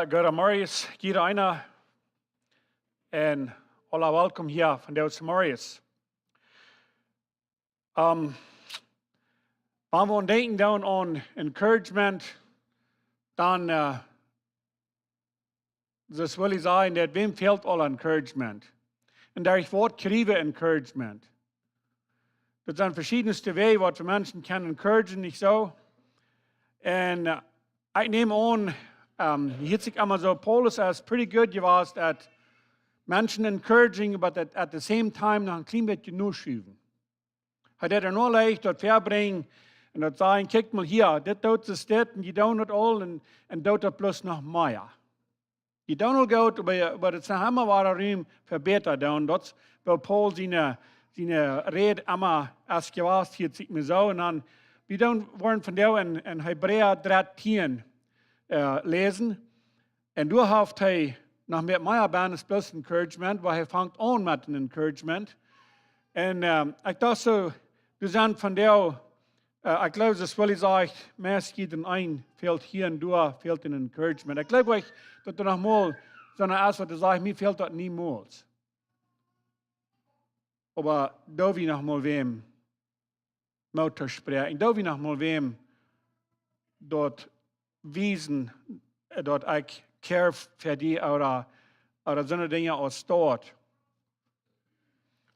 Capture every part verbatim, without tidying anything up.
Goodemorjes, jieda eena. Un aula welkom hia vondoag zemorjes. Um, wan wie aun denkjen dan aun encouragement, dan, eh, soo aus Willy säd, daut wäm fält aul encouragement. Un doa woat kjrieen encouragement. Daut sent veschiedne Wäaj waut wie Menschen kjennen encouragen, nich soo? Un, eh, ekj näm aun, um, hia sikj emma soo, Paulus es pretty good jewast at Menschen encouraging, but at, at the same time noch een kjlien bät nuschuwen. Hee deed doa noch leicht daut väabrinjen un daut sajen: "Kjikj mol hia, dit doot see dit un jie doonen daut aul un, un doot daut bloos noch mea. Jie doonen aul goot, oba, oba daut es noch emma wada Rum fa bäta doonen." Daut es woo Paul siene, siene Räd emma es jewast, hia sikj mie soo. Un dan, wie doonen woaren vondoag en, en Hebräa dartieen, eh, läsen. Un doa haft hee noch met mea bie aus bloos encouragement, oba hee fangt aun met een encouragement. Un, ehm, ekj docht soo, wie sent vondoag, eh, ekj jleew, soo aus Willy sajcht, meist jieda een fält hia un doa, fält een encouragement. Ekj jleew uk, daut doa noch mol soone es waut sajcht: "Mie fält daut niemols." Oba doa wie noch mol wäm Moot toospräakjen. Doa wie noch mol wäm daut wiesen, eh, daut ekj care fa dee ooda, ooda soone Dinja aus daut.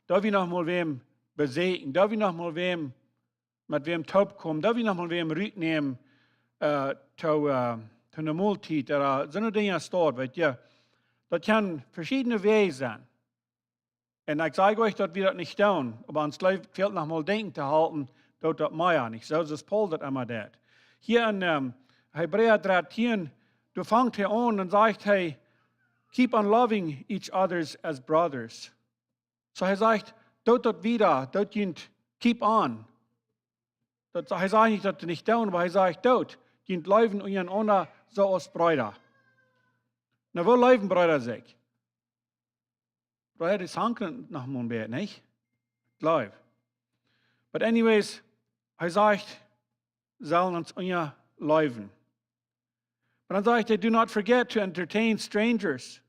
Doa wie noch mol wäm beseakjen. Doa wie noch mol wäm, met wäm toopkomen. Doa wie noch mol wäm rutnämen, eh, to, eh, to eene Moltiet ooda soone Dinja aus daut, weet jie. Daut kjennen veschiedne Wäaj sennen. Un ekj saj uk, daut wie daut nich doonen, oba ons jleew ekj fält noch mol denkjen to hoolen, daut daut mea nich soo es aus Paul daut emma deed. Hia en, ehm, Hebräa dartieen, doa fangt hee aun un sajcht hee: "Keep on loving each others as brothers." Soo hee sajcht, doot daut wieda, doot junt, keep on. Daut, hee sajcht nich daut nich doonen, oba hee sajcht, doot junt leewen unjarenaunda soo aus Breeda. Nu, woo leewen Breeda sikj? Breeda, dee zanken noch mol een bät, nich? Jleew. But anyways, hee sajcht, sellen ons unja leewen. Oba dan sajcht hee: "Do not forget to entertain strangers.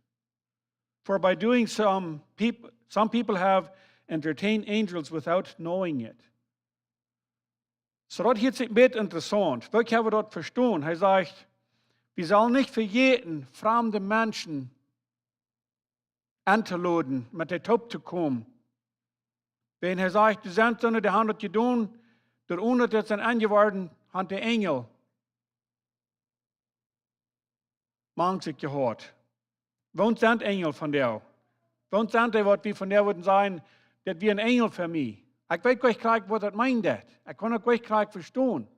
For by doing some peop-, some people have entertained angels without knowing it." Soo, daut hieet sikj een bät interessaunt. Woo kjenn wie daut vestonen? Hee sajcht, wie sellen nich vejäten, framde Menschen entoloden, met dee toop to komen. Wan hee sajcht, doa sent soone, dee han daut jedonen, doa unja daut sent enjeworden, han de Enjel mank sikj jehaut. Woont sent Enjel vondoag? Woont sent dee, waut wie vondoag wudden sajen, daut wia een Enjel fa mie? Ekj weet goanich krakjt, waut daut meent, daut. Ekj kaun daut goanich krakjt vestonen.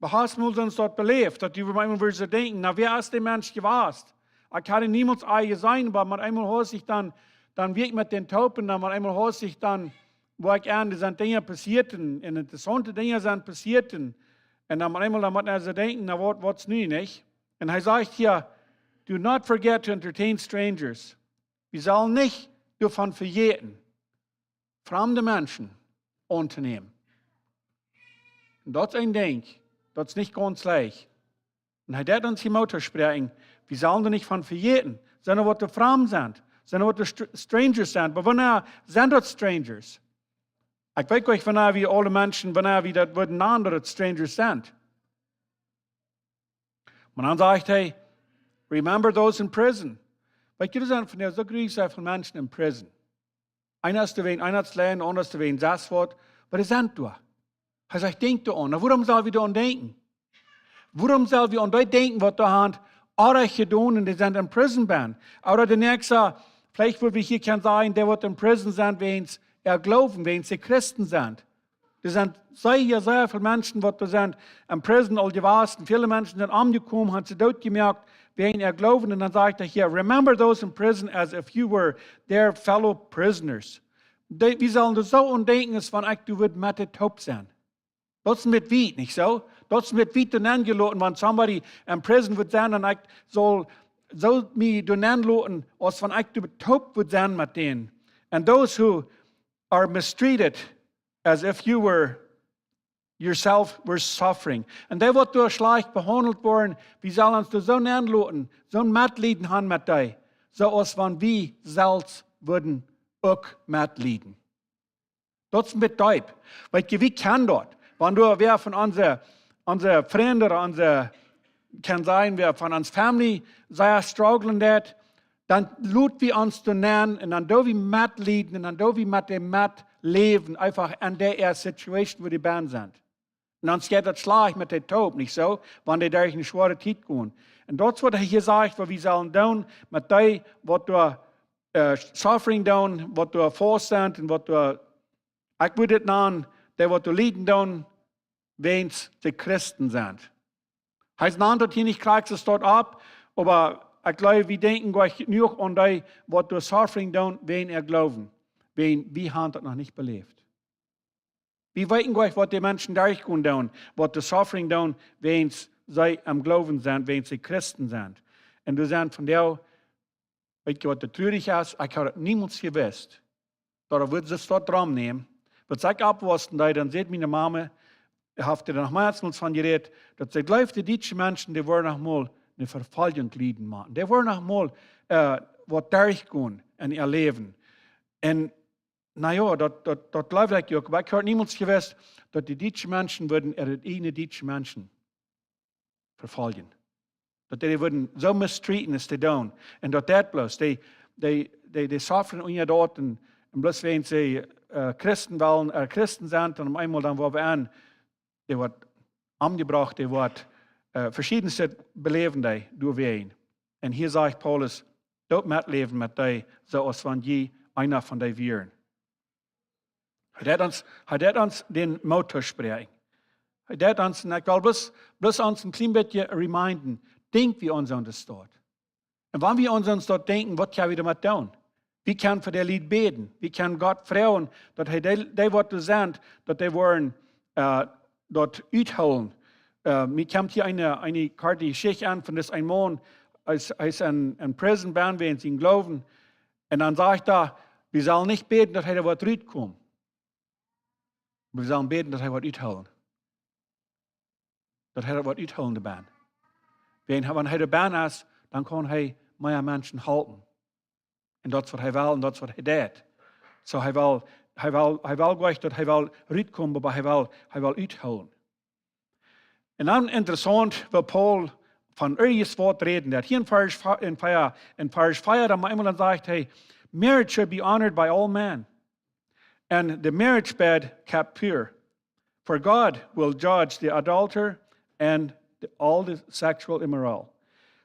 Oba hast mol soo daut beläft, daut du met eemol wudst denkjen: "Na, wäa es dee Mensch jewast? Ekj haud am niemols ea jeseenen, oba met eemol haud sikj dan, dan wia ekj met dän toop un dan met eemol haud sikj dan, woo ekj aun, doa sent Dinja passieet un, un interessaunte Dinja sent passieet un, un dan met eemol dan mott eena denkjen: Na, waut, waut es nu, nich?" Un hee sajcht hia: "Do not forget to entertain strangers." Wie sellen nich doavon vejäten, framde Menschen auntonämen. Un daut es een Dinkj, daut es nich gaunz leicht. Un hee deed ons hia Moot toospräakjen, wie sellen doa nich von vejäten. Sent doa waut doa framd sent, sent doa waut doa str-, strangers sent, oba wanea sent daut strangers? Ekj weet goanich, wanea wie aule Menschen, wanea wie daut wudden nanen, daut daut strangers sent. Oba dan sajcht hee: "Remember those in prison." Weet jie, doa sent vondoag soo gruelich väl Menschen en prison. Eena es doawäajen, eena es leiden, aundre es doawäajen sest waut, oba dee sent doa. Hee sajcht: "Denkjt doaraun." Na, wuarom sell wie doaraun denkjen? Wuarom sell wie aun dee denkjen, waut doa han Orrajcht jedonen un dee sent en prison benen? Ooda de näakjste, veleicht wudd wie hia kjennen sajen, dee waut en prison sent wäajen äa Gloowen, wäajen see Christen sent. Doa sent sea, sea väl Menschen, waut doa sent en prison aul jewast. Väle Menschen sent omjekomen, han see dootjemoakt, wäajen äa Gloowen. Un dan sajcht hee hia: "Remember those in prison as if you were their fellow prisoners." Dee, wie sellen doa soo aun denkjen, aus wan ekj doa wudd met dee toop sennen. Daut es een bät wiet, nich soo? Daut es een bät wiet doa nenjeloten, wan somebody en prison wudd sennen un ekj saul soo mie doa nenloten, aus wan ekj doa toop wudd sennen met dän. "And those who are mistreated as if you were yourself were suffering. Un dee waut doa schlajcht behaundelt woaren, wie sellen ons doa soo nenloten, soon Metlieden han met dee, soo aus wan wie selfst wudden uk metlieden. Daut es een bät deep. Weetst du, wie kjennen daut? Wan doa wäa von onse, onse Frind, onse, kaun sennen, wäa von onse Family sea strugglen deit, dan lot wie ons doa nenn un dan doo wie metlieden un dan doo wie met dee metläwen, eefach en dee äa Situation, wua dee bennen sent. Un dan jeit daut schlajcht met dee toop, nich soo? Wan dee derch eene schwoare Tiet gonen. Un daut es waut hee hia sajcht, waut wie sellen doonen met dee, waut doa, äh, suffering doonen, waut doa faust sent un waut doa, ekj wudd dit nanen, dee waut doa lieden doonen, wäajens dee Christen sent. Hee nant daut hia nich krakjt soo opp, oba ekj jleew, wie denkjen goanich jenuach aun dee, waut doa suffering doonen, wäajen äa Gloowen. Wäajen wie han daut noch nich beläft. Wie weeten goanich, waut dee Menschen derchgonen doonen, waut doa suffering doonen, wäajens see aum Gloowen sent, wäajens see Christen sent. Un doa sent von dee, weetst du, waut doa trurich es? Ekj haud daut niemols jewist. Doa wudd see daut rom nämen. Waut ekj oppwaussen deed, dan säd miene Mame, haft doa noch meistens von jerät, daut see jleeft, dee dietsche Menschen, dee woaren noch mol eene Verfoljunk lieden motten. Dee woaren noch mol, äh, waut derchgonen en äa Läwen. Un, na jo, daut, daut, daut jleew ekj uk. Oba ekj haud niemols jewist, daut dee dietsche Menschen wudden äare ieejne dietsche Menschen verfoljen. Daut dee wudden soo mistreaten aus dee doonen. Un daut deit bloos, dee, dee, dee, dee sufferen unja daut un, un bloos wäajen see, äh, Christen wellen, äh, Christen sent, un opp eemol dan woaren wie aun, dee woat omjebrocht, dee woat, äh, veschiednet beläwen, dee doawäajen. Un hia sajcht Paulus, doot metläwen met dee, soo aus wan jie eena von dee wieren. Hee deit ons, hee deit ons dän Moot toospräakjen. Hee deit ons, un ekj well bloos, bloos ons een kjlien bät reminden, denkj wie aun soone Städ. Un wan wie aun soone Städ denkjen, waut kjenn wie doamet doonen? Wie kjennen fa dee Lied bäden. Wie kjennen Gott froagen, daut hee dee, dee waut doa sent, daut dee woaren, äh, daut uthoolen. Äh, mie kjemt hia eene, eene korte Jeschicht aun von dis een Maun, hee es, hee es en, en prison bennen wäajen sien Gloowen. Un dan sajcht hee, wie sellen nich bäden, daut hee doa woat rutkomen. Wie sellen bäden, daut hee woat uthoolen. Daut hee doa woat uthoolen doabennen. Wan, wan hee doabennen es, dan kaun hee mea Menschen halpen. Un daut es waut hee well, un daut es waut hee deit. Soo hee well, hee well, hee well goanich, daut hee well rutkomen, oba hee well, hee well uthoolen. Un dan interessaunt, woo Paul von irjent waut räden deit. Hia en Varsch fa-, en vea, en Varsch vea, dan mau eemol dan sajcht hee, "Marriage should be honored by all men, and the marriage bed kept pure. For God will judge the adulterer and the, all the sexual immoral."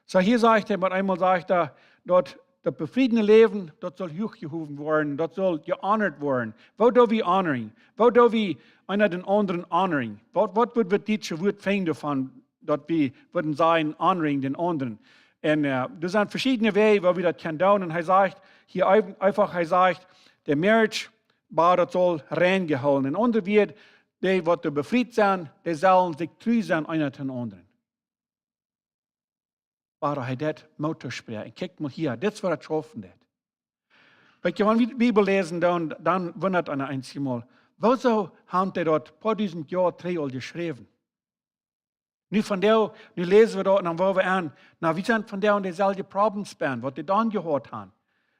Soo hia sajcht hee, mau eemol sajcht hee, daut daut befriedne Läwen, daut saul huach jehowen woaren, daut saul gehonored woaren. Woo doo wie honoring? Woo doo wie eena dän aundren honoring? Waut, waut wudd daut dietsche Wuat finjen doavon, daut wie wudden sajen honoring dän aundren? Un, äh, doa sent veschiedne Wäaj, woo wie daut kjennen doonen. Un hee sajcht, hia eef-, eefach, hee sajcht, de marriage bed, daut saul rein jehoolen. En aundre Wieed, dee waut doa befriet sent, dee sellen sikj tru sennen, eena dän aundren. Oba hee deit Moot toospräakjen. Kjikj mol hia, dit es waut hee schaufen deit. Weetst du, wan wie de Bibel läsen, dan, dan wundat eena eenjemol, wuarom haben dee daut poa dusent Joa trigj aul jeschräwen? Nu vondoag, nu läsen wie daut un dan woaren wie aun, na, wie sent vondoag en deeselwje Problems bennen, waut dee dan jehaut haben.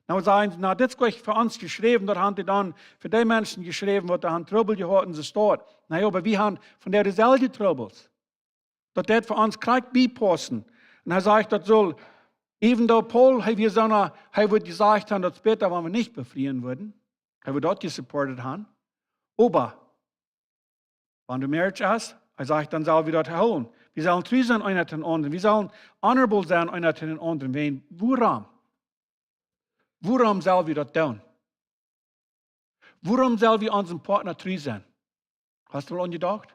Na, wie sajen, na, dit es jlikj fa ons jeschräwen, daut haben dee dan fa dee Menschen jeschräwen, waut dee haben Trubbel jehaut en de Staut. Na jo, oba wie haben vondoag deeselwje Trubbels. Daut deit fa ons krakjt biepaussen. Un hee sajcht, daut saul, even though Paul, hee wia soona, hee wudd jesajcht haben, daut es bäta, wan wie nich befrieen wudden. Hee wudd daut jesupportet haben. Oba, wan de marriage es, hee sajcht, dan sell wie daut hoolen. Wie sellen tru sennen, eena dän aundren. Wie sellen honorable sennen, eena dän aundren. Wäajen, wuarom? Wuarom sell wie daut doonen? Wuarom sell wie onsen Partner tru sennen? Hast du mol aun jedocht?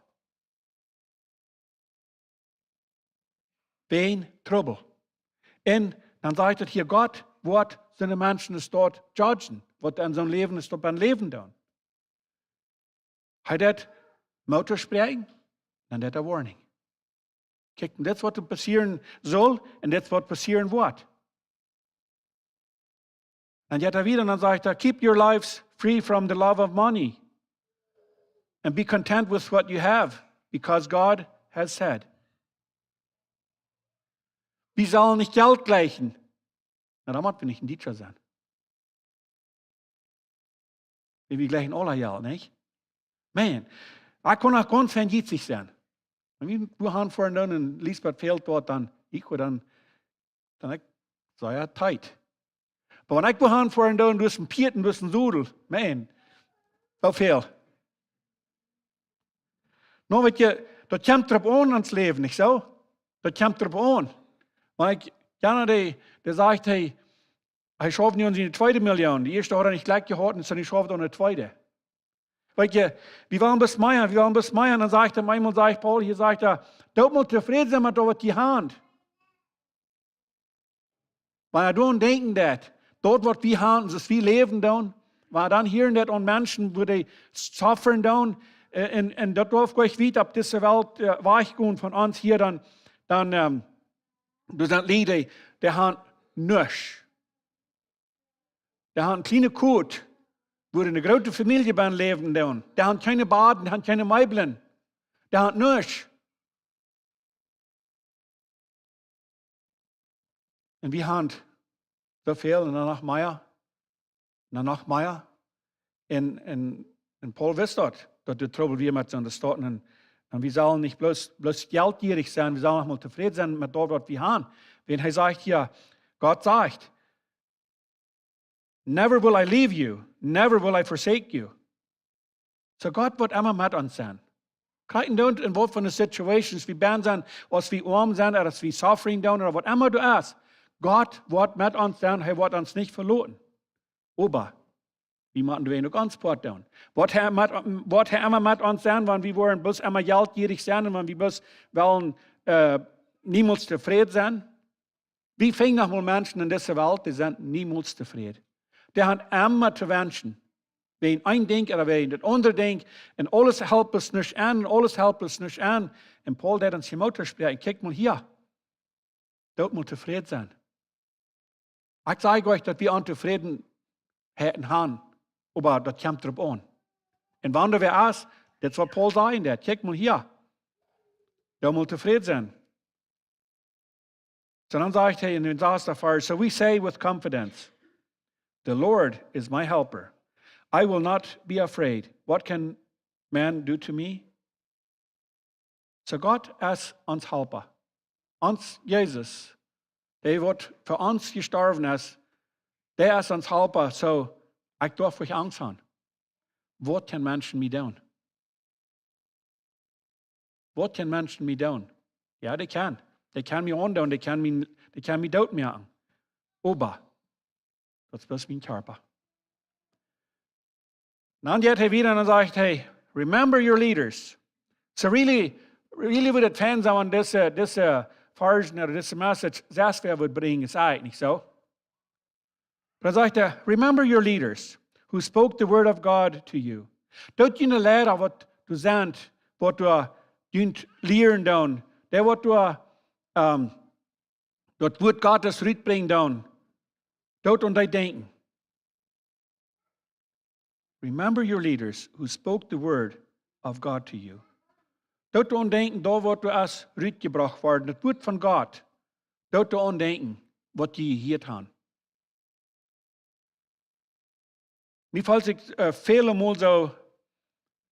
Wäajen Trubbel. Un dan sajcht et hia, Gott woat soone Menschen es doa judgen, waut en soon Läwen es doa bennen läwen doonen. Hee deit Moot toospräakjen, dan deit hee warning. Kjikj, un dit es waut passieren saul, un dit es waut passieren woat. Dan jeit hee wieda un dan sajcht hee, "Keep your lives free from the love of money and be content with what you have." because God has said. Wie sellen nich Jelt jleichen. Na, dan motten wie nich een Dietscha sennen. Wie jleichen aule Jelt, nich? Man, ekj kaun noch gaunz fein jietsich sennen. Wan wie wua han foaren doonen un Lisbeth fält waut, dan, ekj woa dan, dan ekj, saj ekj, tight. Oba wan ekj wua han foaren doonen, du hast een Pieet un du hast een Sodel, man, soo väl. Nu, weet jie, daut kjemt doaropp aun, ons Läwen, nich soo? Daut kjemt doaropp aun. Wan ekj, jana, dee, dee sajcht, hee, hee schauft nu aun siene tweede Million. De ieeschte haud hee nich jlikj jehaut un soo, nu schauft hee aun de tweede. Weet jie, wie wellen bloos mea, wie wellen bloos mea. Un dan sajcht hee, eemol sajcht Paul, hia sajcht hee, doot mol tofräd sennen met daut waut jie han. Wan wie doaraun denkjen daut, daut waut wie han, soo aus wie läwen doonen, wan wie dan hieren daut aun Menschen, woo dee suffern doonen, äh, un, un daut darf goanich wiet opp dise Welt, äh, wajchgonen von ons hia, dan, dan, ähm, doa sent Lied, dee, dee han nuscht. Dee han eene kjliene Kot, woo dee eene groote Famielje bie läwen doonen. Dee han kjeene Baden, dee han kjeene Meeblen. Dee han nuscht. Un wie han soo väl un dan noch mea. Un dan noch mea. Un, un, un Paul wist daut, daut doa Trubbel wia met siene Soldoten. Un, un wie sellen nich bloos, bloos jeltjierich sennen, wie sellen noch mol tofräd sennen met daut waut wie han. Wan hee sajcht hia, Gott sajcht, "Never will I leave you, never will I forsake you." Soo Gott woat emma met ons sennen. Krakjt endoont en waut fa eene Situations wie bie sent, aus wie oam sent, ooda aus wie suffering doonen, ooda waut emma daut es. Gott woat met ons sennen, hee woat ons nich veloten. Oba wie motten doa uk ons Poat doonen. Woat hee met, woat hee emma met ons sennen, wan wie woaren bloos emma jeltjierich sennen un wan wie bloos wellen, äh, niemols tofräd sennen? Wie finjen noch mol Menschen en dise Welt, dee sent niemols tofräd. Dee han emma to wenschen. Wäajen een Dinkj ooda wäajen daut aundre Dinkj. Un aules halpt ons nich aun, un aules halpt ons nich aun. Un Paul deed ons Timotäus spräakjen, kjikj mol hia. Doot mol tofräd sennen. Ekj saj nich, daut wie Ontofrädenheit han, oba daut kjemt doaropp aun. Un wan doa wäa es, daut es waut Paul sajcht, daut, kjikj mol hia. Doot mol tofräd sennen. Soo dan sajcht hee en dän sasten Varsch, "So we say with confidence, 'The Lord is my helper. I will not be afraid. What can man do to me?'" Soo Gott es ons Halpa. Ons Jesus, dee waut fa ons jestorwen es, dee es ons Halpa. Soo, ekj darf nich Angst han. Waut kjennen Menschen mie doonen? Waut kjennen Menschen mie doonen? Jo, dee kjennen. Dee kjennen mie aundoonen, dee kjennen mie, dee kjennen mie doot moaken. Oba daut es bloos mien Kjarpa. Dan jeit hee wieda un dan sajcht hee, "Remember your leaders." Soo really, really wudd et fein sennen, wan dise, dise Varschen ooda dise Message sest wäa wudd brinjen, es eejentlich nich soo. Oba dan sajcht hee, "Remember your leaders who spoke the word of God to you." Doot june Liera waut doa sent, waut doa junt lieren doonen, dee waut doa, ähm, daut Wuat Gottes rutbrinjen doonen, doot aun dee denkjen. "Remember your leaders who spoke the word of God to you." Doot doaraun denkjen, doa waut doa es rutjebrocht worden, daut Wuat von Gott. Doot doaraun denkjen, waut jie jehieet han. Mie felt sikj, äh, väle Mol soo,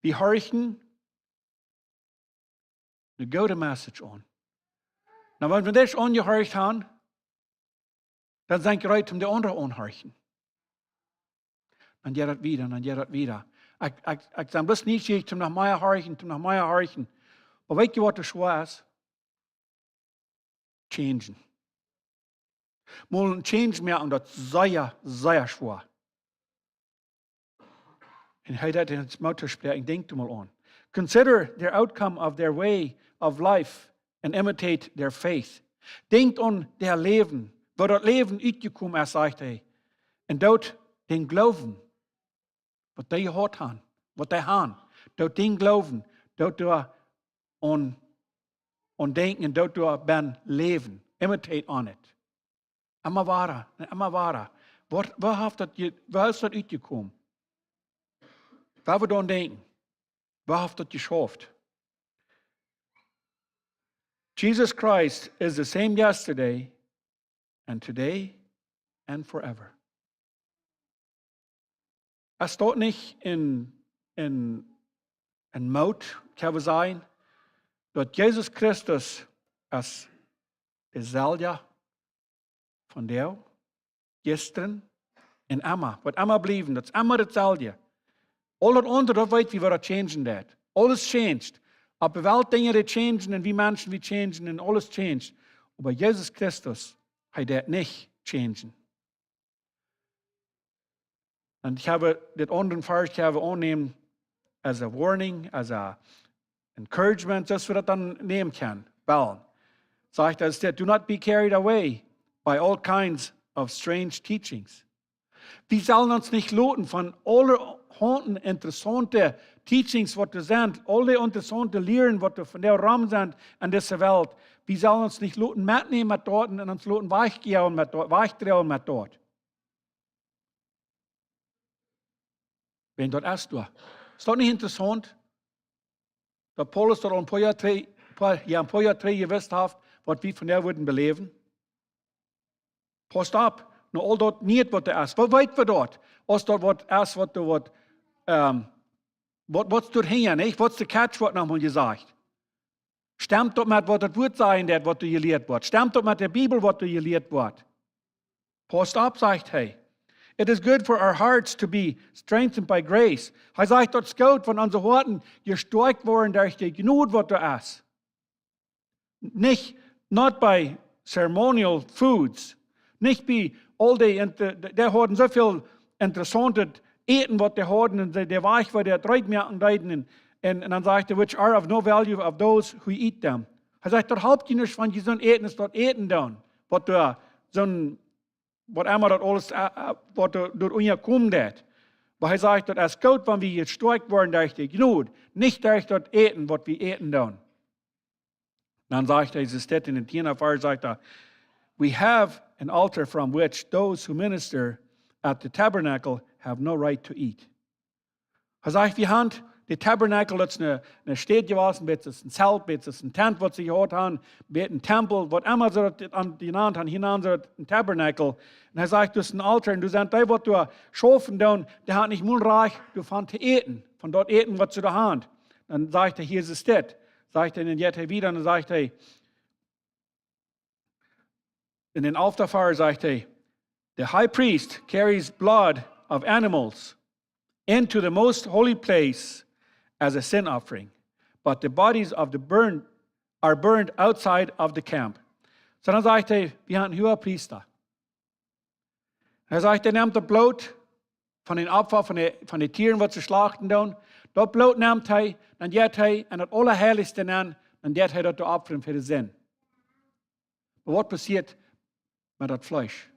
wie horchen eene goode Message aun. Nu, wan wie dise aunjehorcht han, dan sie wie reed, om de aundre aunhorchen. Dan jeit daut wieda, dan jeit daut wieda. Ekj, ekj, ekj sie bloos nieschierich, om noch mea horchen, om noch mea horchen. Oba weet jie, waut doa schwoa es? Changen. Mol een Change moaken, daut es sea, sea schwoa. Un hee deed ons Moot toospräakjen, denkjt mol aun. "Consider the outcome of their way of life and imitate their faith." Denkjt aun äa Läwen, woo daut Läwen utjekomen es, sajcht hee. Un doot dän Gloowen, waut dee jehaut han, waut dee han, doot dän Gloowen, doot doaraun, aun denkjen un doot doabennen läwen. Imitate on it. Emma wada, emma wada. Waut, woo haft daut je-, woo es daut utjekomen? Woo wie doaraun denkjen. Woo haft daut jeschauft? Jesus Christ is the same yesterday and today and forever. Es daut nich een, een, een Moot, kjenn wie sajen, daut Jesus Christus es deselwja vondoag, jistren un emma, woat emma bliewen, daut es emma daut selwje. Aul daut aundre, daut weet wie, waut daut changen deit. Aules changed. Opp de Welt Dinja, dee changen un wie Menschen, wie changen un aules changed. Oba Jesus Christus, hee deit nich changen. Un ekj hab dit aundre Varsch, ekj hab aunnehmen as a warning, as a encouragement, soo aus wie daut dan nämen kjennen, wellen. Sajcht et, "Do not be carried away by all kinds of strange teachings." Wie sellen ons nich loten von aule Haunt interessaunte Teachings, waut doa sent, aule interessaunte Lieren, waut doa vondoag rom sent en dise Welt. Wie sellen ons nich loten metnämen met daut un ons loten wajchjäwen met daut, wajchdreien met daut. Wan daut es doa. Es daut nich interessaunt, daut Paulus daut aul een poa Joa trigj, poa, jo, een poa Joa trigj jewist haft, waut wie vondoag wudden beläwen? Pausst opp, no aul daut Nieet, waut doa es. Woo weet wie daut? Aus daut waut es, waut doa waut, ehm, waut, waut es doa hinja, nich? Waut es de catch, woat noch mol jesajcht? Stemt daut met waut daut Wuat sajen deit, waut doa jelieet woat? Stemt daut met de Bibel, waut doa jelieet woat? Pausst opp, sajcht hee. "It is good for our hearts to be strengthened by grace." Hee sajcht, daut es goot, wan onse Hoaten jestoakjt woaren derch de Jnod, waut doa es. Nich, not by ceremonial foods. Nich bie aul dee, int-, dee, dee hauden soo väl interessauntet Äten, waut dee hauden, un dee, dee Wajch, woo dee daut reed moaken deeden, un, un, un dan sajcht hee, "Which are of no value of those who eat them." Hee sajcht, daut halpt junt nuscht, wan jie soon Äten, es daut Äten dan, waut doa soon, waut emma daut aules, eh, eh, waut doa, doa unja kjemt daut. Oba hee sajcht, daut es goot, wan wie jestoakjt woaren derch de Jnod, nich derch daut Äten, waut wie äten dan. Dan sajcht hee, es dit en dän tieenden Varsch, sajcht hee, "We have an altar from which those who minister at the tabernacle have no right to eat." Hee sajcht, wie haben de Tabernacle, daut es eene, eene Städ jewast, een bät aus een Zelt, een bät aus een Tent, waut see jehaut haben, een bät een Tempel, waut emma see daut aun, jenant haben, hia nanen see daut een Tabernacle. Un hee sajcht, daut es een Altar, un doa sent dee, waut doa schaufen doonen, dee haben nich mol Rajcht, doavon to äten, von daut Äten, waut see doa haben. Dan sajcht hee, hia es dit. Sajcht hee, un dan jeit hee wieda, un dan sajcht hee, en dän alften Varsch sajcht hee, "The high priest carries blood of animals into the most holy place as a sin offering, but the bodies of the burned are burned outside of the camp." Soo dan sajcht hee, wie haben een Huagepriesta. Hee sajcht, hee nemt daut Bloot von dän Opfa, von de, von de Tieren, waut see schlachten doonen. Daut Bloot nemt hee, dan jeit hee en daut Aulaheilichste nenn, dan deit hee daut doa opfren fa de Sind. Oba waut passieet met daut Fleesch?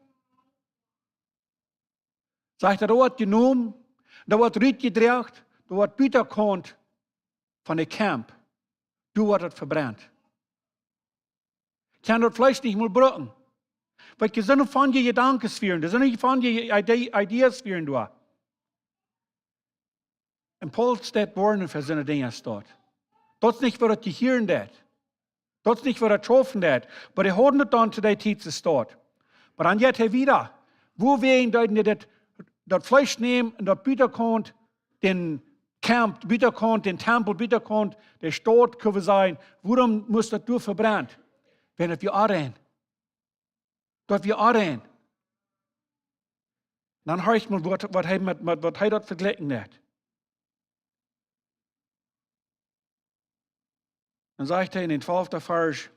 Sajcht hee, daut woat jenomen, daut woat rutjedroagen, daut woat butakaunt von de Camp, doa woat et vebrent. Kaun daut Fleesch nich mea brucken. Wiels doa sent von dee Jedanken wieren, doa sent von dee Ide-, Ideas wieren doa. Un Paulus deit woarnen fa soone Dinja, sajcht hee. Daut es nich, waut et jehieren deit. Daut es nich, waut et schaufen deit. Oba dee hauden et dan to dee Tiet, sajcht hee. Oba dan jeit hee wieda. Wuawäajen deeden dee daut, daut Fleesch nämen un daut butakaunt dän Camp, butakaunt dän Tempel, butakaunt de Staut, kjenn wie sajen, wuarom must daut doa vebrent? Wiels daut wia onrein. Daut wia onrein. Dan horcht mol, waut, waut hee met, met, waut hee daut vejlikjen deit. Dan sajcht hee en dän twalften Varsch,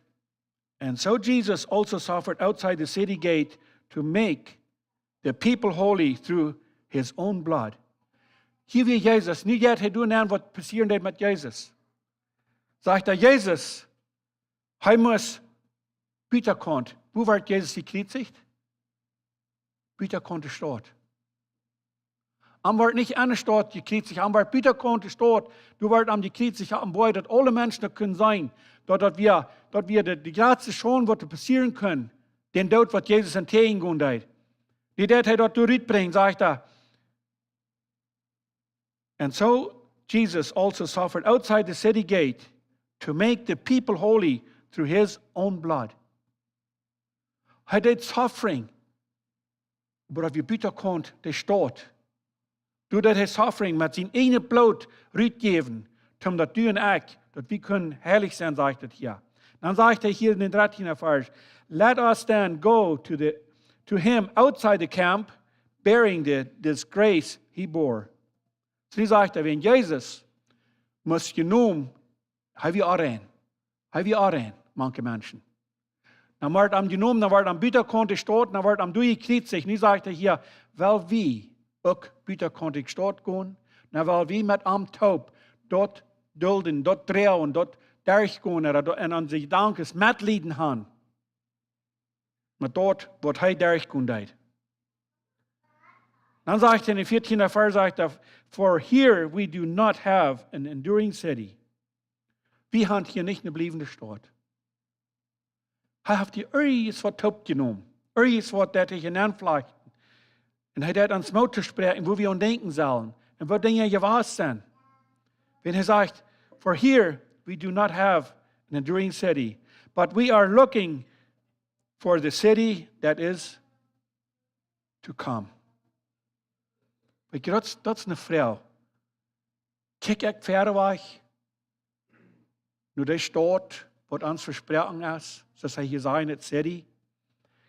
"And so Jesus also suffered outside the city gate to make the people holy through his own blood." Hia wia Jesus, nu jeit hee doa nenn, waut passieren deed met Jesus. Sajcht hee, Jesus, hee must butakaunt. Wua wort Jesus jekjriezicht? Butakaunt de Staut. Am wort nich enne Staut jekjriezicht, am wort butakaunt de Staut, doa wort am jekjriezicht, opp een Boajch, daut aule Menschen daut kunnen seenen, daut, daut wia, daut wia de, de jratste Schaund, waut doa passieren kunn, dän Doot, waut Jesus entjäajen gonen deed. Dee deed hee daut doa rutbrinjen, sajcht hee. "And so Jesus also suffered outside the city gate to make the people holy through his own blood. Hee deed suffering, oba daut wia butakaunt de Staut. Doa deed hee suffering, met sien ieejnet Bloot rutjäwen, om daut du un ekj, daut wie kunnen heilich sennen, sajcht et hia. Dan sajcht hee hia en dän dartieenden Varsch: "Let us then go to the, to him outside the camp, bearing the disgrace he bore." Soo, nu sajcht hee, wan Jesus must jenomen, hee wia aun, hee wia aun, mank de Menschen. Dan wort am jenomen, dan wort am butakaunt de Staut, dan wort am doa jekjriezicht. Nu sajcht hee hia, well wie uk butakaunt de Staut gonen, dan well wie met am toop daut dulden, daut droagen, daut derchgonen, ooda daut en onse Jedanken Metleet han met daut, waut hee derchgonen deed. Dan sajcht hee en dän vieetieenden Varsch, sajcht hee: "For here we do not have an enduring city." Wie haben hia nich eene bliewende Staut. Hee haft hia irjent waut toopjenomen, irjent waut, daut hee hia nenflajcht. Un hee deed ons Moot toospräakjen, woo wie aun denkjen sellen un woo Dinja jewast sent. Wan hee sajcht: "For here we do not have an enduring city, but we are looking for the city that is to come." Weetst, daut, daut es eene Froag. Kjikj ekj wieda wajch no de Staut, waut ons vesproaken es, soo aus hee hia sajcht, city?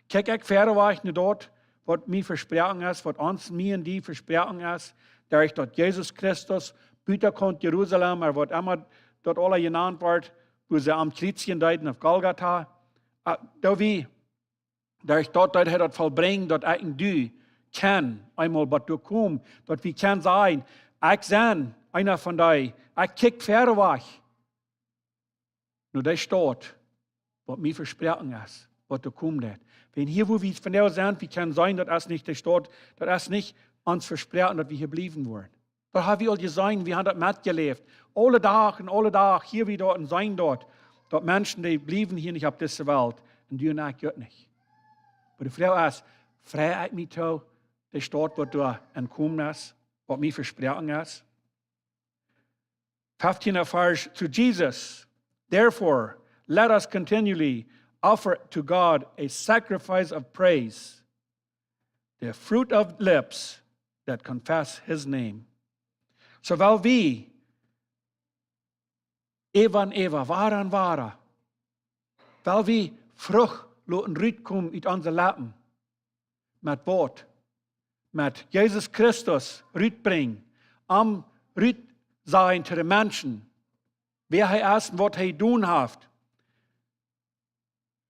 Kjikj ekj wieda wajch no daut, waut mie vesproaken es, waut ons, mie un die vesproaken es, derch daut Jesus Christus, butakaunt Jerusalem, ooda waut emma daut aula jenant wort, wua see am kjriezjen deeden opp Golgata? Ah, daut wie, derch daut deed hee daut vollbrinjen, daut ekj un du kjennen eemol waut doa komen, daut wie kjennen sajen: "Ekj sie eena von dee, ekj kjikj wieda wajch no de Staut, waut mie vesproaken es, waut doa komen deed." Wan hia, wua wie vondoag sent, wie kjennen seenen, daut es nich de Staut, daut es nich ons vesproaken, daut wie hia bliewen woaren. Daut haben wie aul jeseenen, wie haben daut metjeläft. Aule Dach un aule Dach, hia wada un seenen daut, daut Menschen, dee bliewen hia nich opp dise Welt, un du un ekj uk nich. Oba de Froag es: Frei ekj mie too de Staut, waut doa aunkomen es, waut mie vesproaken es? Fieftieenda Varsch: "To Jesus, therefore, let us continually offer to God a sacrifice of praise, the fruit of lips that confess his name." Soo well wie äwa un äwa, wada un wada, well wie Frucht loten rutkomen ut onse Leppen. Met waut? Met Jesus Christus rutbrinjen, am rutsajen to de Menschen, wäa hee es un waut hee jedonen haft.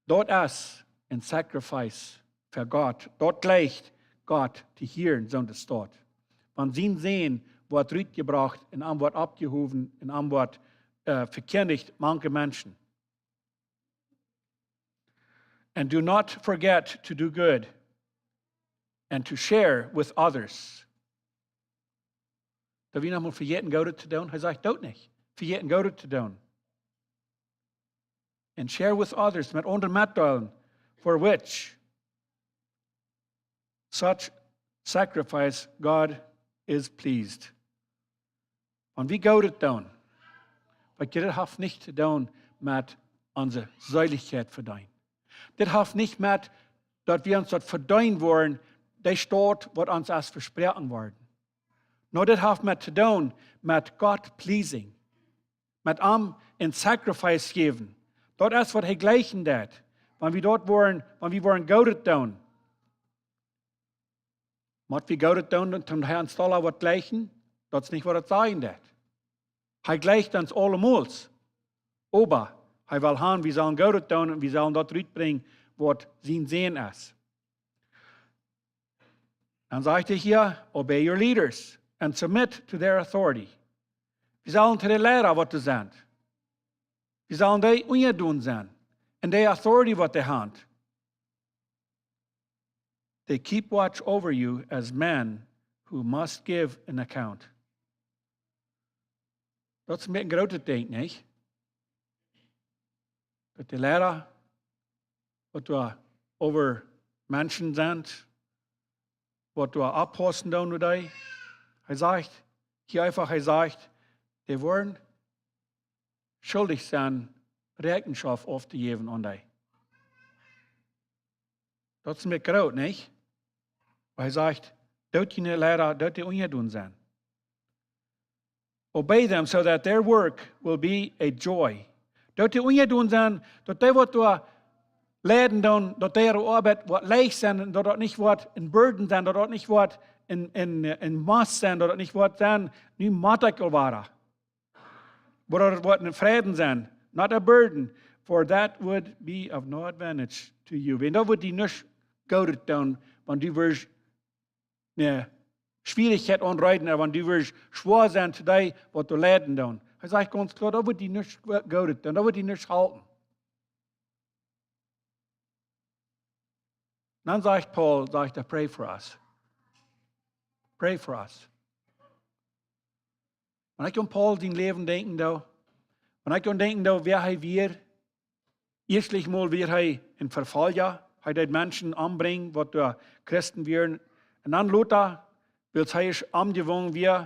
Daut es een Sacrifice fa Gott. Daut jleicht Gott to hieren, soo aus daut steit. Wan sien Sän woat rutjebrocht un am woat oppjehowen un am woat, äh, vekjindicht mank de Menschen. "And do not forget to do good and to share with others." Daut wie noch mol vejäten Goodet to doonen? Hee sajcht: "Doot nich vejäten Goodet to doonen." "And share with others", met aundre metdeelen, "for which such sacrifice God is pleased." Wan wie Goodet doonen, waut dit haft nich to doonen met onse Seelichkjeit vedeenen. Dit haft nich met daut wie ons daut vedeenen woaren, de Staut waut ons es vesproaken worden. Nä, dit haft met to doonen met God pleasing, met am een Sacrifice jäwen. Daut es waut hee jleichen deit. Wan wie daut woaren, wan wie woaren Goodet doonen, mott wie Goodet doonen, om hee ons dolla woat jleichen? Daut es nich waut daut sajen deit. Hee jleicht ons aulemol. Oba hee well han, wie sellen Goodet doonen un wie sellen daut rutbrinjen, waut sien Sän es. Dan sajcht hee hia: "Obey your leaders and submit to their authority." Wie sellen to de Liera waut dee sent. Wie sellen dee unjadon sennen. Un de authority waut dee haben. "They keep watch over you as men who must give an account." Daut es een bät een grootet Dinkj, nich? Daut de Liera, waut doa äwa Menschen sent, waut doa oppaussen doonen, woo dee, hee sajcht, hia eefach, hee sajcht, dee woaren schuldich sennen Räakjenschoft auftojäwen aun dee. Daut es mie groot, nich? Oba hee sajcht, doot june Leida, doot dee unjadon sennen. Obey them so that their work will be a joy. Doot dee unjadon sennen, daut dee waut doa leiden doonen, daut äare Oabeit woat leicht sennen, daut daut nich woat een burden sennen, daut daut nich woat een, een, een Mast sennen, daut daut nich woat sennen, nu mott ekj aul wada. Oba daut woat een Freiden sennen, not a burden, for that would be of no advantage to you. Wan daut woat die nuscht Goodet doonen, wan du wurscht ne Schwierichkjeit aunreiden, ooda wan du wurscht schwoa sennen to dee waut doa leiden doonen. Hee sajcht gaunz kloa, daut woat die nuscht Goodet doonen, daut woat die nuscht halpen. Dan sajcht Paul, sajcht hee, pray for us. Pray for us. Wan ekj aun Paul sien Läwen denkjen doo, wan ekj aun denkjen doo, wäa hee wia, ieeschtlich mol wia hee een Vefolja, hee deed Menschen ombrinjen, waut doa Christen wieren. Un dan lota, wiels hee ieescht omjewungen wia,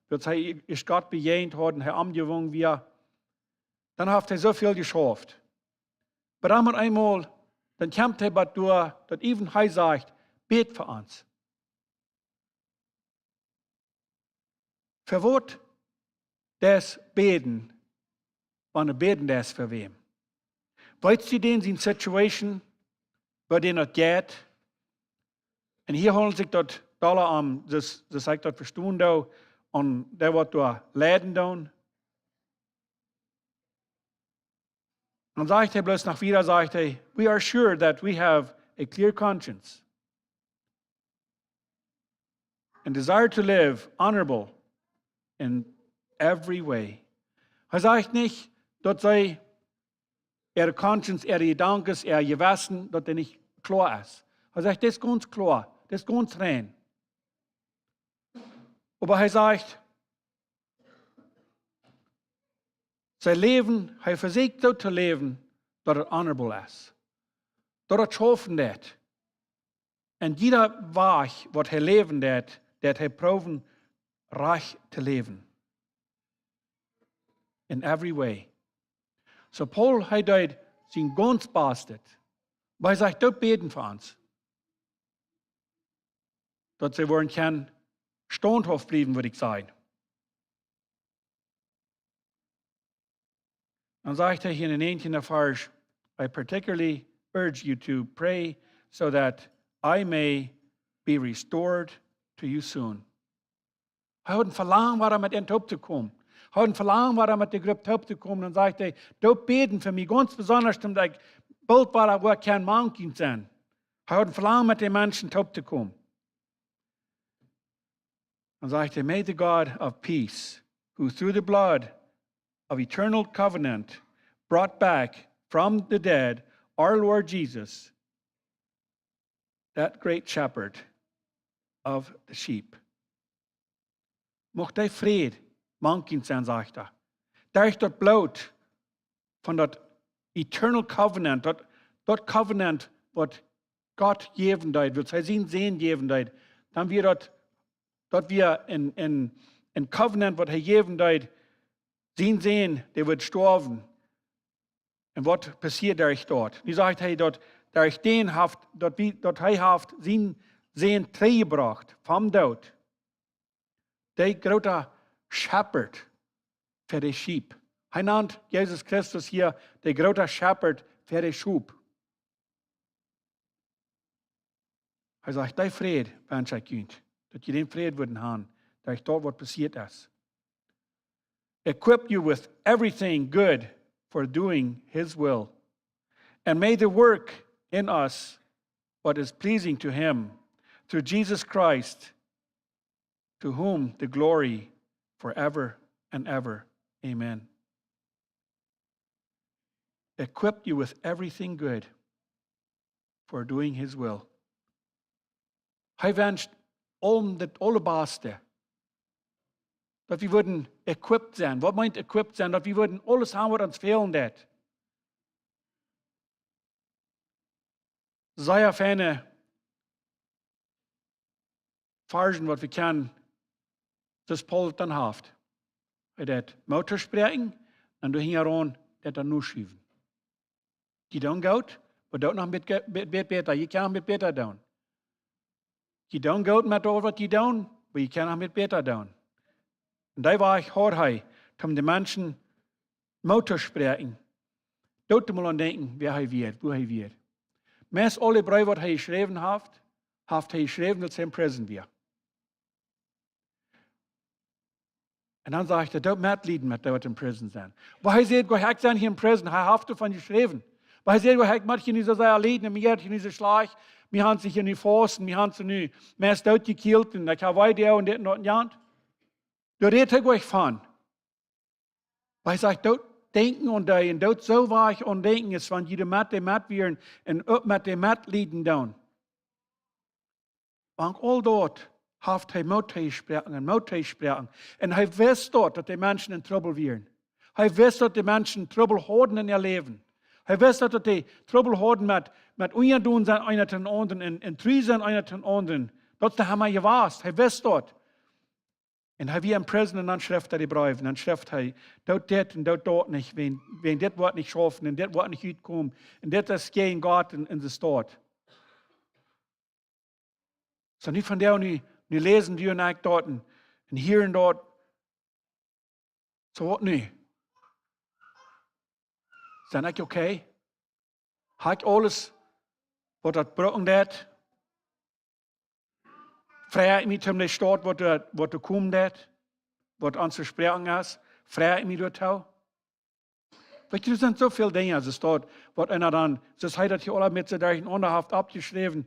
wiels hee ieescht Gott bejäajent haud un hee omjewungen wia, dan haft hee soo väl jeschauft. Oba dan met eemol, dan kjemt hee bat doa, daut ewen hee sajcht, bät fa ons. Fa waut deist bäden, wan du bäden deist fa wäm? Weetst du dän siene Situation, woo dän daut jeit? Un hia haundelt sikj daut dolla om, soo aus ekj daut vestonen doo, aun dee waut doa leiden doonen. Dan sajcht hee bloos noch wieda, sajcht hee, we are sure that we have a clear conscience and desire to live honorable in every way. Hee sajcht nich, daut see äare conscience, äare Jedanken, äa Jewessen, daut dee nich kloa es. Hee sajcht, daut es gaunz kloa, daut es gaunz rein. Oba hee sajcht, see läwen, hee vesieekjt soo to läwen, daut et honorable es. Daut et schaufen deit. Un jieda Wajch, waut hee läwen deit, deit hee proowen, rajcht to läwen. In every way. Soo Paul, hee deed sien gaunz Bastet. Oba hee sajcht, doot bäden fa ons. Daut see woaren kjennen staunthauft bliewen, wudd ekj sajen. Dan sajcht hee hia en dän näajentieenden Varsch, I particularly urge you to pray so that I may be restored to you soon. Hee haud een Velangen, wada met an toop to komen. Hee haud een Velangen, wada met de Grupp toop to komen. Dan sajcht hee, doot bäden fa mie, gaunz besonda, daut ekj boolt wada woa kjenn mank junt sennen. Hee haud een Velangen, met de Menschen toop to komen. Dan sajcht hee, may the God of peace, who through the blood of eternal covenant brought back from the dead our Lord Jesus, that great shepherd of the sheep. Mucht dee Fräd mank junt sennen, sajcht hee. Derch daut Bloot von daut eternal covenant, daut, daut covenant, waut Gott jäwen deed, waut hee sienen Sän jäwen deed, dan wia daut, daut wia een, een, een covenant, waut hee jäwen deed, sien Sän, dee wudd stoawen. Un waut passieed derch daut? Nu sajcht hee, daut derch dän haft, daut wie, daut hee haft sien Sän trigjjebrocht vom Doot. De groota Shepherd fa de Schiep. Hee nant Jesus Christus hia de groota Shepherd fa de Schiep. Hee sajcht, dee Fräd wensch ekj junt, daut jie dän Fräd wudden han, derch daut waut passieet es. Equip you with everything good for doing his will. And may the work in us what is pleasing to him through Jesus Christ, to whom the glory forever and ever. Amen. Equip you with everything good for doing his will. Hee wenscht aulem daut aulabaste. Daut wie wudden equipped sennen. Waut meent equipped sennen? Daut wie wudden aules han, waut ons fälen deit. Sea feine Varschen, waut wie kjennen, daut Paulus dan haft. Hee deit Moot toospräakjen un doa hinjaraun deit hee dan noschiewen. Jie doonen goot, oba doot noch een bät, bät, bät bäta. Jie kjennen noch een bät bäta doonen. Jie doonen goot met daut, waut jie doonen, oba jie kjennen noch een bät bäta doonen. Un dee Wajch haud hee, om de Menschen Moot to spräakjen, doot mol aun denkjen, wäa hee wia, wua hee wia. Meist aule Breew, waut hee jeschräwen haft, haft hee jeschräwen, wiels hee en prison wia. Un dan sajcht hee, doot metlieden met dee, waut en prison sent. Oba hee sajcht: "Ekj sie hia en prison." Hee haft doavon jeschräwen. Oba hee sajcht: "Ekj mott hia nich soo sea lieden, un mie jeit hia nich soo schlajcht. Mie han see hia nu fausten, mie han see nu meist dootjekjielt, un ekj hab wee doa un dit un daut un jant." Doa rät hee nich von. Oba hee sajcht, doot denkjen aun dee, un doot soo wajch aun denkjen, es wan jie met dee met wieren un uk met dee metlieden doonen. Mank aul daut haft hee Moot jesproaken un Moot jesproaken. Un hee wist daut, daut de Menschen en Trubbel wieren. Hee wist, daut de Menschen Trubbel hauden en äa Läwen. Hee wist daut, daut dee Trubbel hauden met, met unjadonen sennen eena dän aundren un, un tru sennen eena dän aundren. Daut es de Hamma jewast. Hee wist daut. Un hee wia en prison un dan schreef hee dee Breew. Un dan schreef hee, doot dit un doot daut nich, wäajen, wäajen dit woat nich schaufen un dit woat nich utkomen. Un dit es jäajen Gott un, un de Staut. Soo nu von doa nu, nu läsen wie un ekj daut un, un hieren daut. Soo waut nu? Sie ekj okay? Hab ekj aules, waut daut brucken deit? Frei ekj mie om de Staut, waut doa, waut doa komen deit? Waut ons vesproaken es? Frei ekj mie doatoo? Weetst, doa sent soo väl Dinja, aus de Staut, waut eena dan, soo aus hee daut hia aula met soo derchenaunda haft oppjeschräwen,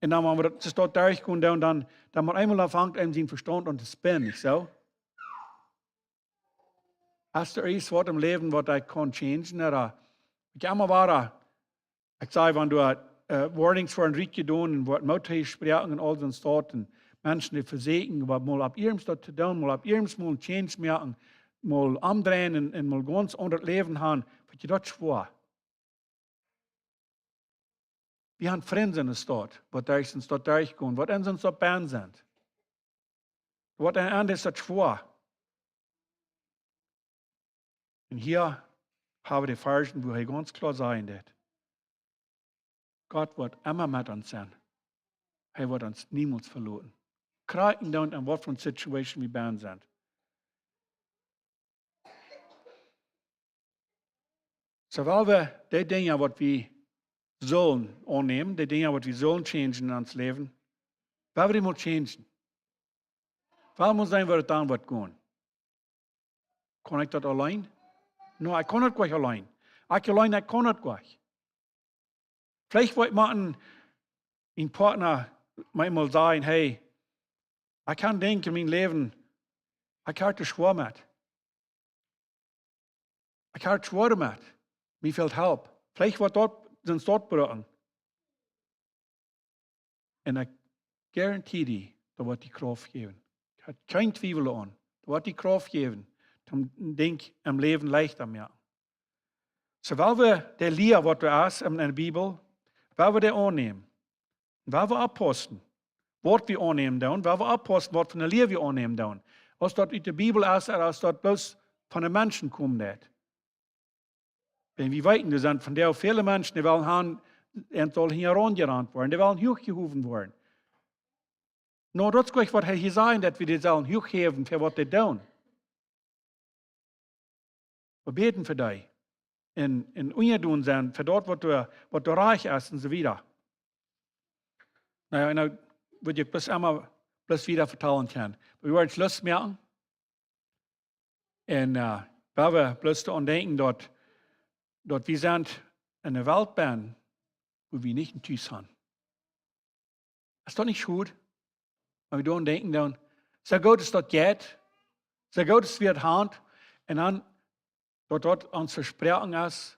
un dan, wan wie daut, de Staut derchgonen doonen, dan, dan met eemol dan fangt eenem sien Vestaunt aun to spinnen, nich soo? Es doa irjent waut em Läwen, waut ekj kaun changen, ooda ekj emma wada, ekj saj, wan doa, äh, warnings woaren rutjedonen un woat Moot jesproaken un aul soone Sachen, Menschen, dee vesieekjen, waut mol opp iernst daut to doonen, mol opp iernst mol een change moaken, mol omdreien un, un mol gaunz aundret Läwen han, weetst, daut es schwoa. Wie han Frind en de Staut, waut derch soone Staut derchgonen, waut en soone Staut bennen sent. Waut en, en es daut schwoa. Un hia hab wie de Varschen, wua hee gaunz kloa sajen deit: Gott woat emma met ons sennen. Hee woat ons niemols veloten. Krakjt endoont, en waut fa een situation wie bennen sent. Soo, wiels wie dee Dinja, waut wie sellen aunnämen, dee Dinja, waut wie sellen changen en ons Läwen, wiels wie dee motten changen. Wuarom mott daut sennen, wua daut dan woat gonen? Kaun ekj daut auleen? Nä, ekj kaun daut nich auleen. Ekj auleen, ekj kaun daut nich. Veleicht woat mien, mien Partner mie mol sajen: "Hey, ekj kaun denkjen, mien Läwen, ekj hab daut schwoa met. Ekj hab daut schwoa met. Mie fält Help." Veleicht woat daut, sent daut Brocken. Un ekj garantie die, daut woat die Krauft jäwen. Ekj hab kjeen Twiewel aun. Daut woat die Krauft jäwen, om Dinja em Läwen leichta moaken. Soo, wiels wie de Lia, waut doa es en, en de Bibel, wiels wie dee aunnämen, wiels wie oppaussen, waut wie aunnämen doonen, wiels wie oppaussen, waut fa eene Lia wie aunnämen doonen. Aus daut ut de Bibel es, ooda aus daut bloos von de Menschen komen deit. Wan wie weeten, doa sent vondoag väle Menschen, dee wellen han, en saul hia aunjerant woaren, dee wellen huachjehowen woaren. Nä, daut es nich, waut hee hia sajcht, daut wie dee sellen huachhäwen fa waut dee doonen. Wie bäden fa dee. Un, un unjadon sennen fa daut, waut doa, waut doa rajcht es un soo wieda. Na jo, un dan wudd ekj bloos emol, bloos wieda vetalen kjennen. Oba wie woaren Schluss moaken. Un, äh, wiels wie bloos doaraun denkjen, daut, daut wie sent en eene Welt bennen, wua wie nich een Tus han. Es daut nich schod? Wan wie doaraun denkjen, dan, soo goot aus daut jeit, soo goot aus wie daut han, un dan, daut daut ons vesproaken es,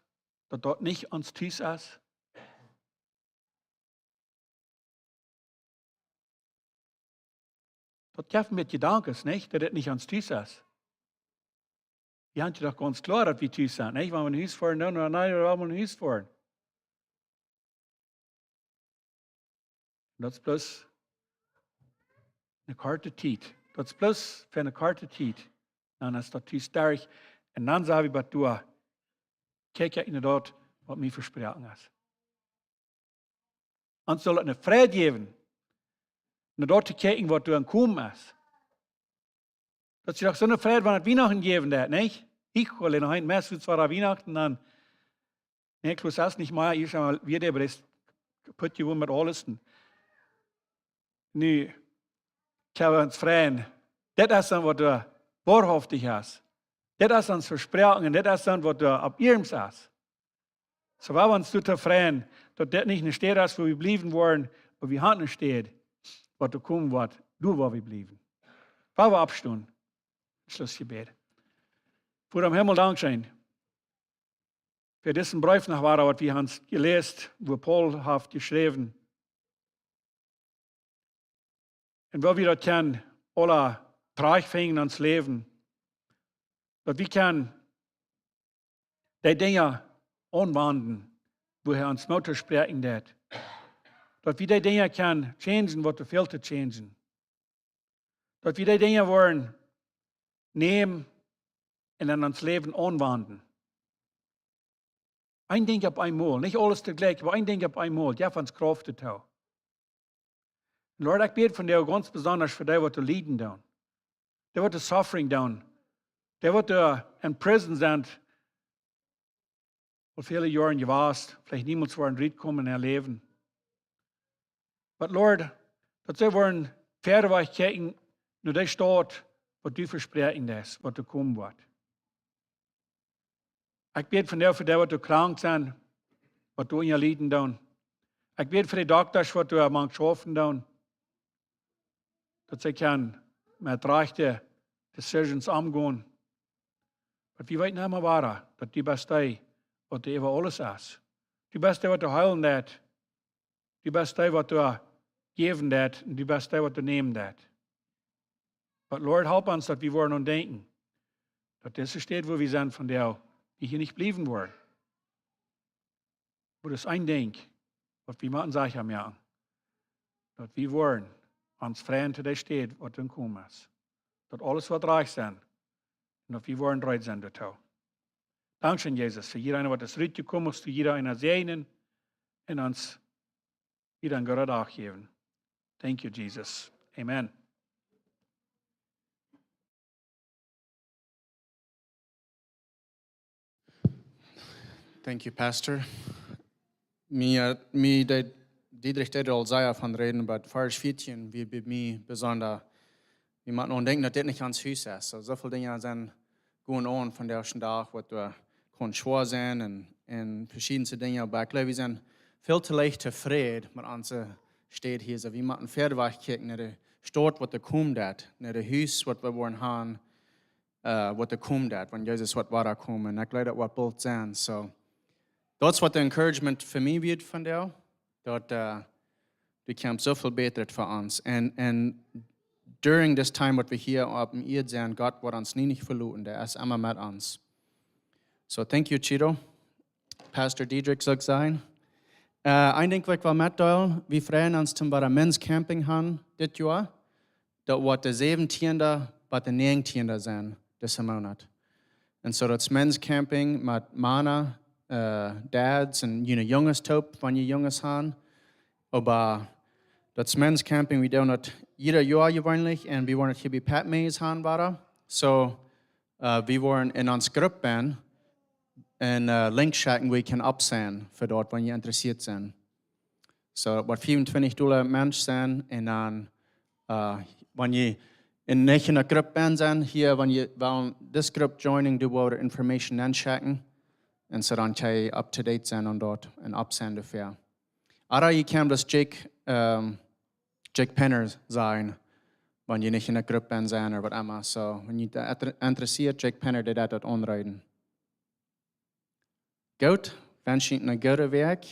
daut daut nich ons Tus es. Daut jeft mie Jedanken, nich? Daut et nich ons Tus es. Wie han daut doch gaunz kloa, daut wie Tus sent, nich? Wan wie no Hus foaren, dan, dan, dan, wan wie no Hus foaren. Daut es bloos eene korte Tiet. Daut es bloos fa eene korte Tiet. Dan es daut Tus derch. Un dan saj wie: "Bat doa, kjikj, ekj, en daut, waut mie vesproaken es. Ons saul daut eene Freid jäwen, no daut to kjikjen, waut doa aunjekomen es. Daut es doch soone Freid, wan et Wienachten jäwen deit, nich? Ekj well noch een Mess, es wada Wienachten, dan, nä, Klaus es nich mea, ekj saj mol, wie dee Brist kaput jeworden met aules. Nu, ekj hab ons Frind, dit es dan, waut doa woahaftich es. Dit es ons Vesproaken, dit es dan, waut doa opp iernst es. Soo, wie ons doa tofräd, daut dit nich eene Städ es, wua wie bliewen woaren, oba wie haben eene Städ, waut doa komen woat, doa wua wie bliewen. Wie woaren oppstonen. Schlussjebäd. Voda em Himmel, dankscheen fa disen Breef noch wada, waut wie haben jeläst, wua Paulus haft jeschräwen. Un wua wie daut kjennen aula trigjfinjen en ons Läwen. Daut wie kjennen dee Dinja aunwenjen, wua hee ons Moot toospräakjen deit. Daut wie dee Dinja kjennen changen, waut doa fält to changen. Daut wie dee Dinja woaren nämen un en ons Läwen aunwenjen. Een Dinkj opp eemol, nich aules toglikj, oba een Dinkj opp eemol, jeff ons Krauft doatoo. Lord, ekj bäd vondoag gaunz besonda fa dee, waut doa lieden doonen. Dee, waut doa suffering doonen. Dee, waut doa en prison sent, aul väle Joaren jewast, veleicht niemols woaren rutkomen en äa Läwen. But Lord, daut see woaren wieda wajch kjikjen no dee Staut, waut du vesproaken deist, waut doa komen woat. Ekj bäd vondoag fa dee, waut doa krank sent, waut doa unja lieden doonen. Ekj bäd fa dee Dokta, waut doa mank schaufen doonen, daut see kjennen met rajchte decisions omgonen. But wie weeten emma wada, daut du best dee, waut doa äwa aules es. Du best dee, waut doa heelen deit. Du best dee, waut doa jäwen deit, un du best dee, waut doa nämen deit. But Lord, help ons, daut wie woaren aun denkjen, daut dise Städ, wua wie sent vondoag, wie hia nich bliewen woaren. Oba daut es een Dinkj, waut wie motten secha moaken, daut wie woaren ons freien to dee Städ, waut doa komen es. Daut aules woat rajcht sennen, un daut wie woaren reed sennen doatoo. Dankscheen, Jesus, fa jieda eena, waut es rutjekomen, machst du jieda eena säajnen un ons wieda eenen gooden Dach jäwen. Thank you, Jesus. Amen. Thank you, Pastor. Mie, mie deed Dietrich deed aul sea von räden, oba Varsch vieetieen wia bie mie besonda, wie motten aun denkjen, daut dit nich ons Hus es. Soo, soo väl Dinja sent going on vondoag dän Dach, waut doa kaun schwoa sennen un, un veschiedne Dinja. Oba ekj jleew, wie sent väl too leicht tofräd met onse Städ hia. Soo, wie motten wieda wajch kjikjen no de Staut, waut doa komen deit, no de Hus, waut wie woaren haben, äh, waut doa komen deit, wan Jesus woat wada komen. Un ekj jleew, daut woat boolt sennen. Soo, daut es waut de encouragement fa mie wia vondoag, daut, äh, du kjemst soo väl bäta fa ons. Un, un during this time, waut wie hia opp de Ieed sent, Gott woat ons nie nich veloten. Dee es emma met ons. So, thank you, Chito. Pastor Diedrich, sull ekj sajen. Äh, een Dinkj, waut ekj well metdeelen, wie freien ons, toom wada Men's Camping haben dit Joa. Daut woat de säwentieende bat de näajentieende sennen, disen Moonat. Un soo, daut es Men's Camping met Mana, äh, Dads un june Junges toop, wan jie Junges haben. Oba daut es Men's Camping, wie doonen daut jieda Joa jeweenlich, un wie woaren daut hia bie Pat Mays haben wada. So, äh, wie woaren en ons Grupp bennen un, äh, Link schekjen, wua jie kjennen oppsignen fa daut, wan jie interessieet sent. So, waut fiefuntwintich Dolla Mensch sent, un dan, äh, wan jie en, nich en eene Grupp bennen sent, hia, wan jie wellen dise Grupp joinen, doa woat information nenschekjen. Un soo dan kjenn jie up to date sennen aun daut un oppsignen doafäa. Ooda jie kjennen bloos Jake, ähm, Jake Penner sajen, wan jie nich en eene Grupp bennen sent ooda waut emma. So, wan jie doa inter-, interessieet, Jake Penner, dee deit daut aunrieden. Goot, wensch junt eene goode Wäakj.